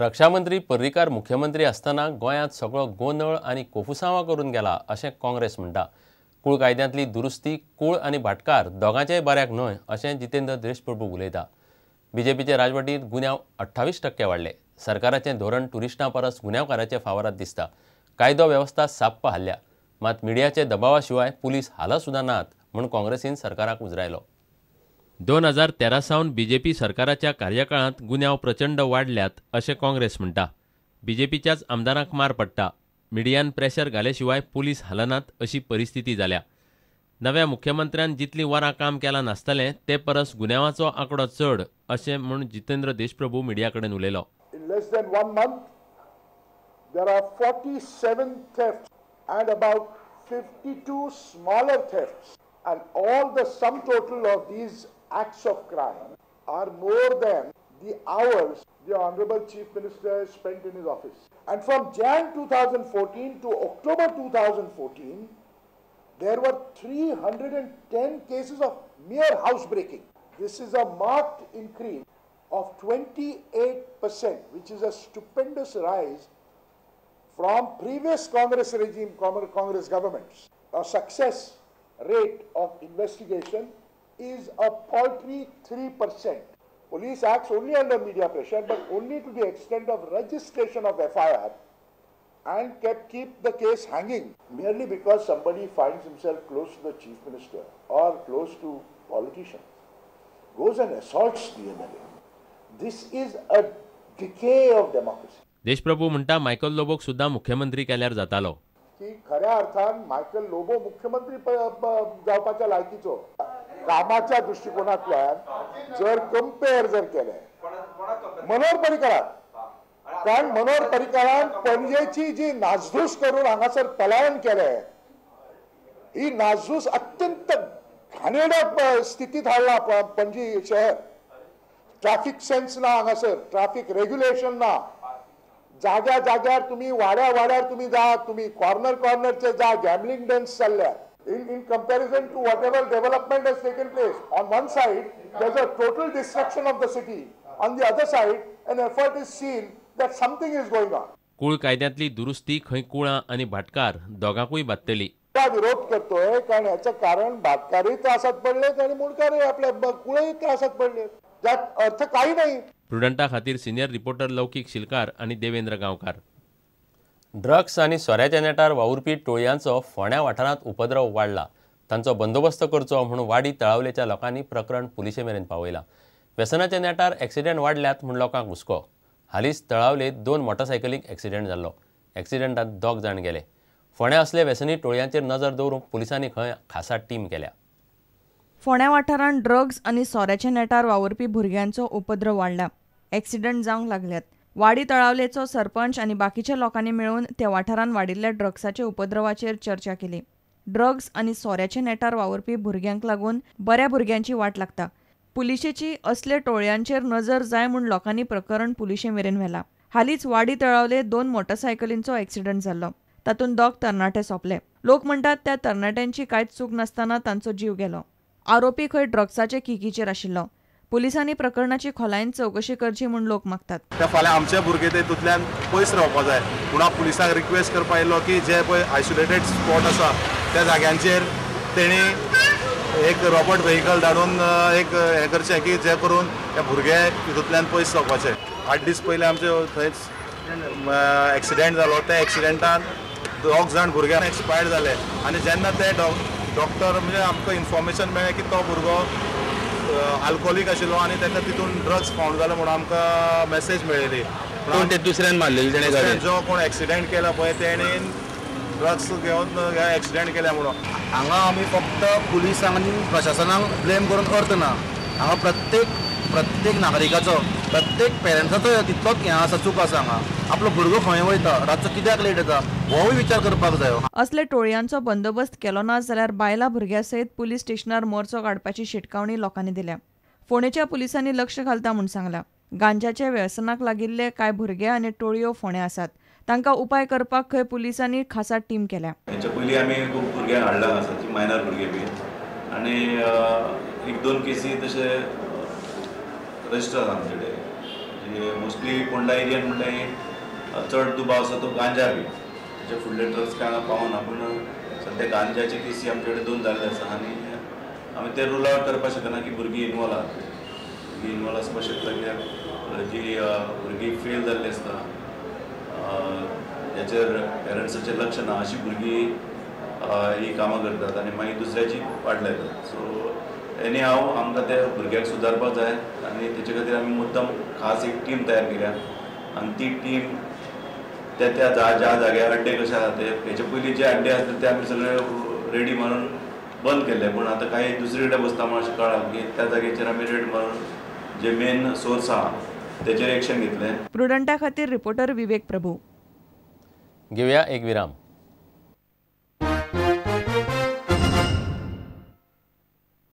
रक्षामंत्री पर्रीकार मुख्यमंत्री आसतना गोंयांत सगळो गोंदळ आनी कोफुसांवां करून गेला अशें काँग्रेस म्हणटा. कूळ कायद्यांतली दुरुस्ती कूळ आनी भाटकार दोगांचेय बऱ्याक न्हय अशें जितेंद्र देशप्रभू उलयता. बीजेपीचे राजवटींत गुन्यांव 28% वाडले. सरकाराचें धोरण टुरिस्टां परस गुन्यांवकाराचे फावरात दिसता. कायदो वेवस्था साप्प हाल्ल्या. मात मिडियाचे दबावा शिवाय पुलीस हालत सुद्दां नात म्हूण काँग्रेसीन सरकाराक उजरायलो. 2013 सावन बीजेपी सरकाराच्या कार्यकाळांत गुन्यांव प्रचंड वाडल्यात अशें काँग्रेस म्हणटा. बीजेपीच्याच आमदारांक मार पडटा. मिडियान प्रेशर घाले शिवाय पुलीस हालनात अशी परिस्थिती जाल्या. नव्या मुख्यमंत्र्यान जितलीं वरां काम केलां नासतलें ते परस गुन्यांवाचो आंकडो चड अशें म्हूण जितेंद्र देशप्रभू मिडिया कडेन उलयलो. In less than 1 month, there are 47 thefts and about 52 smaller thefts, and all the sum total of these acts of crime are more than the hours the Honorable Chief Minister has spent in his office. And from Jan 2014 to October 2014, there were 310 cases of mere housebreaking. This is a marked increase of 28%, which is a stupendous rise from previous Congress regime, Congress governments. A success rate of investigation is a paltry 3%. Police acts only under media pressure, but only to the extent of registration of FIR and keep the case hanging merely because somebody finds himself close to the Chief Minister or close to politicians, goes and assaults the MLA. This is a decay of democracy. Deshprabhu म्हणटा Michael लोबोक सुद्धा मुख्यमंत्री केल्यार जातालो. की खऱ्या अर्थान Michael Lobo मुख्यमंत्री जावपाच्या लायकीचो. कामाच्या दृष्टिकोनातल्यान जर कंपेअर जर केलें मनोहर पर्रीकरान, कारण मनोहर पर्रीकरान पणजेची जी नासधूस करून हांगासर पलायन केलें, ही नासधूस अत्यंत घाणेरड्या स्थितीत हाडला पणजी शहर. ट्रॅफिक सेन्स ना हांगासर, ट्रॅफिक रेग्युलेशन ना. जाग्या जाग्यार तुम्ही वाड्या वाड्यार तुम्ही जा, तुम्ही कॉर्नर कॉर्नरचे जा, गॅमलिंग डेन्स चालल्या. In comparison to whatever development has taken place, on one side there's a total destruction of the city, on the other side an effort is seen that something is going on. कूळ कायद्यांतली दुरुस्ती खंय कुळां आनी भाटकार दोगांकूय बादतली. विरोध करतोय कारण ह्याचं कारण भाटकारय त्रासात पडलेत आणि मुंडकारय आपल्या कुळय त्रासात पडले, त्यात अर्थ काही नाही. प्रुडंटा खातीर सिनियर रिपोर्टर लौकीक शिलकार आनी देवेंद्र गांवकार. ड्रग्स आनी सोऱ्याच्या नेटार वावुरपी टोळयांचो फोंड्या वाठारांत उपद्रव वाडला. तांचो बंदोबस्त करचो म्हूण वाडी तळावलेच्या लोकांनी प्रकरण पुलिशे मेरेन पावयलां. व्यसनाच्या नेटार एक्सिडेंट वाडल्यात म्हूण लोकांक हुस्को. हालींच तळावलेंत 2 मोटरसायकलींक एक्सिडेंट जाल्लो. एक्सिडेंटांत 2 जाण गेले. फोंड्या असले व्यसनी टोळयांचेर नजर दवरूंक पुलिसांनी खंय खासा टीम केल्या. फोंड्या वाठारांत ड्रग्स आनी सोऱ्याच्या नेटार वावुरपी भुरग्यांचो उपद्रव वाडला. एक्सिडेंट जावंक लागल्यात. वाडी तळावलेचो सरपंच आनी बाकीच्या लोकांनी मेळून त्या वाठारांत वाडिल्ल्या ड्रग्साच्या उपद्रवाचेर चर्चा केली. ड्रग्स आनी सोऱ्याच्या नेटार वावुरपी भुरग्यांक लागून बऱ्या भुरग्यांची वाट लागता. पुलिशेची असले टोळयांचेर नजर जाय म्हूण लोकांनी प्रकरण पुलिशे मेरेन व्हेलां. हालींच वाडी तळावले 2 मोटरसायकलींचो एक्सिडंट जाल्लो. तातूंत 2 तरणाटे सोंपले. लोक म्हणटात त्या तरणाट्यांची कांयच चूक नासतना तांचो जीव गेलो. आरोपी खंय ड्रग्साचे किकीचेर आशिल्लो. पुलिसांनी प्रकरणाची खोलायेन चवकशी करची म्हूण लोक मागतात. त्या फाल्यां आमचे भुरगे तितूंतल्यान पयस रावपा जाय म्हणून हांव पुलिसांक रिक्वेस्ट करपा येयलो की जे पळय आयसोलेटेड स्पॉट आसा त्या जाग्यांचेर तेणी एक रोबोट व्हेकल धाडून एक हें करचें की जे करून ते भुरगे तितूंतल्यान पयस जावपाचे. 8 दीस पयलीं आमचे थंयच एक्सिडेंट जालो. त्या एक्सिडेंटान 2 जाण भुरगे एक्सपायर्ड जाले आनी जेन्ना ते डॉक्टर म्हणजे आमकां इन्फॉर्मेशन मेळ्ळें की तो भुरगो आल्कोहोलीक आशिल्लो आनी ताका तितून ड्रग्स फावंड जालो म्हणून आमकां मॅसेज मेळ्ळी. कोण ते दुसऱ्यान मारलेले तेणें जो कोण एक्सिडेंट केला पळय तेणेन ड्रग्स घेवन एक्सिडेंट केल्या म्हणून. हांगा आमी फक्त पुलिसांक आनी प्रशासनाक ब्लेम करून अर्थ ना. हांगा प्रत्येक नागरिकाचो, प्रत्येक पेरंट्साचो तितलोच हें आसा, चूक आसा. हांगा आपलो भुरगो खंय वयता, रातचो कित्याक लेट येता होवूय विचार करपाक जायो. असले टोळयांचो बंदोबस्त केलो ना जाल्यार बायलां भुरग्यां सयत पुलीस स्टेशनार मोर्चो काडपाची शिटकावणी लोकांनी दिल्या. फोंडेच्या पुलिसांनी लक्ष घालता म्हूण सांगलां. गांजाच्या व्यसनाक लागिल्ले कांय भुरगे आनी टोळयो फोंड्या आसात. तांकां उपाय करपाक खंय पुलिसांनी खासा टीम केल्या. हेच्या पयलीं आमी खूब भुरग्यांक हाडला हांगासर, मायनर भुरगे बी, आनी 1-2 केसी तशे रजिस्टर आसा आमचे कडेन. म्हणजे मोस्टली फोंडा एरियान म्हणल्यार चड दुबाव आसा तो गांजा बी. तेच्या फुडले ड्रग्स काय हांगा पावना, पूण सद्या गांजाचे केसी आमचे कडेन 2 जाल्ले आसा आनी आमी ते रूल आवट करपाक शकना की भुरगीं इनवॉल्व आहा. भुरगीं इनवॉल्व आसपाक शकता कित्याक जी भुरगीं फेल जाल्ली आसता हेचेर पेरंट्साचें लक्ष ना, अशी भुरगीं ही कामां करतात आनी मागीर दुसऱ्याची वाट लायतात. सो एनी हाव आमकां त्या भुरग्याक सुदारपाक जाय आनी तेचे खातीर आमी मुद्दम खास एक टीम तयार केल्या आनी ती टीम त्या त्या ज्या जाग्यार अड्डे कशे आसा ते हेचे पयलीं जे अड्डे आसले ते आमी सगळे रेडी मारून बंद केल्ले, पूण आतां कांय दुसरे कडेन बसता म्हूण अशें कळ्ळां की त्या जाग्याचेर आमी रेड मारून जे मेन सोर्स आहा तेचेर एक्शन घेतलें. प्रुडंटा खातीर रिपोर्टर विवेक प्रभू. घेवया एक विराम.